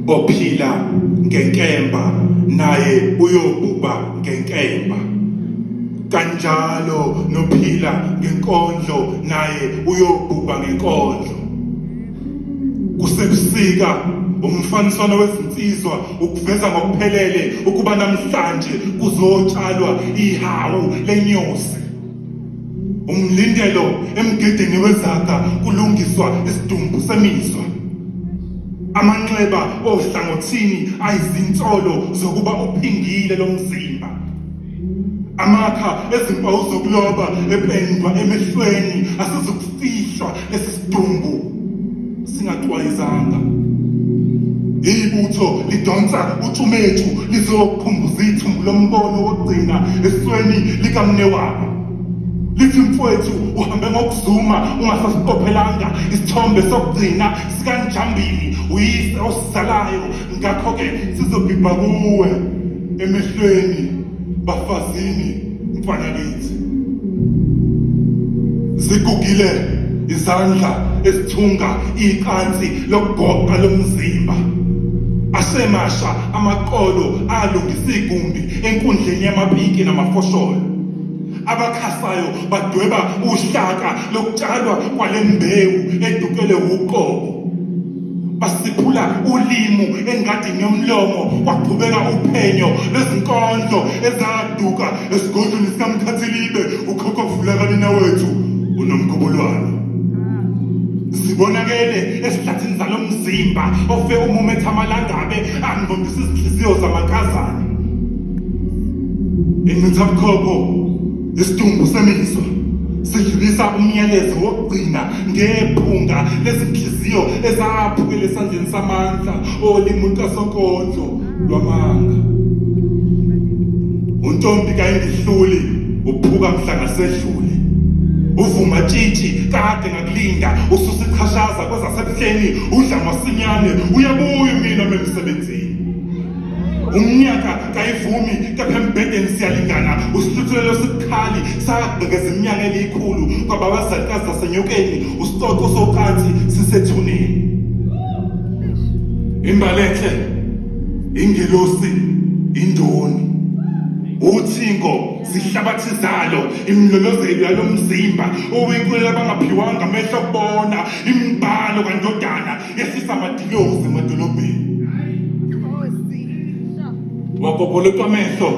Ophila ngenkemba naye uyobhubha ngenkemba. Kanjalo nophila ngenkondlo naye uyobhubha ngenkondlo. Kusebusika umfaniswano wezinsizwa ukuveza ngokuphelele ukuba namhlanje kuzotshalwa ihawu lenyosi. Umlindelo emgidini wezaga kulungiswa isidumbu semizwa. Amanxeba ohlangothini ayizinsolo zokuba uphingile lo mzimba. Amakha ezimpawu zokuloba ependwa emehlweni asizukufihlwa lesi sidumbu singaxwayizanga. Ibutho lidonsa utshumethu lizokhumbuza ithumbu lombono wokugcina esweni likamnewabo. Lithi mfowethu uhambe ngokuzuma ungasasiqophelanga isithombe sokugcina sikaNjambili uyise osizalayo ngakho-ke sizobhibha kuwe emehlweni bafazini mfanakithi zigugile izandla ezithunga icansi lokugoqa lomzimba asemasha amaqolo alungisa igumbi enkundleni yamapiki namafosholo abakhasayo badweba uhlaka lokutshalwa kwale mbewu edukele wuqobo basiphula ulimu engadini yomlomo kwaqhubeka uphenyo lwezinkondlo ezaduka esigodlweni sikamkhathilibe ukhokho vula kanina wethu unomkhubulwane zibonakele esihlathini zalo mzimba ofe umumethe amalangabe angqondisa izinhliziyo zamankazana incithabuchopho isidumbu semizwa sidlulisa umyalezo wokugcina ngephunga lezinhliziyo ezaphukela esandleni samandla olimi lukasonkondlo lwamanga. Untombi kayingihluli uphuka mhla ngasedlule uvuma tshitshi kade ngakulinda ususa ichashaza kwezasebuhleni udla masinyane uyabuya mina memsebenzini Umnyaka kayivumi kepha embhedeni siyalingana usihluthulelo sibukhali sagqekeza iminyaka eliyikhulu kwababazalikazi zasenyokeni usicoco socansi sisethuneni imbalenhle ingelosi indoni uthingo zihlabathi zalo imilolozelo yalomzimba owinkulela abangaphiwanga amehlo okubona imibhalo kandodana yehlisa amadilozi emadolobheni wakopoletwa amehlo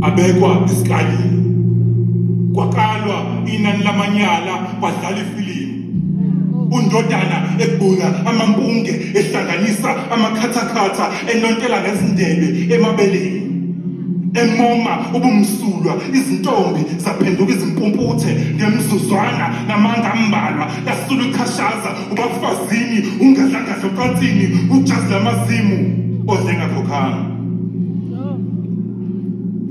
abekwa esikalini kwakalwa inani lamanyala kwadlala ifilimu undodana ebhula amampunge ehlanganisa amakhathakhatha enontela ngezindebe emabeleni emoma ubumsulwa izintombi zaphenduka izimpumputhe ngemzuzwana namanga ambalwa lasula ichashaza ubafazini ungadlangadla ocansini ujazi lamazimu odle ngakhokhanga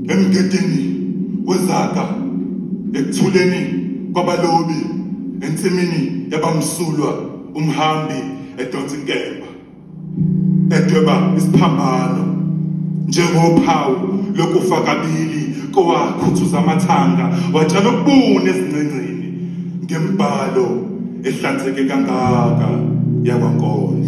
emgedeni wezaga ekuthuleni kwabalobi ensimini yabamsulwa umhambi edonsa inkemba edweba isiphambano njengophawu lokufa kabili kowakhuthuza amathanga watshala ukubuna ezincenceni ngembhalo ehlanzeke kangaka yakwankondlo.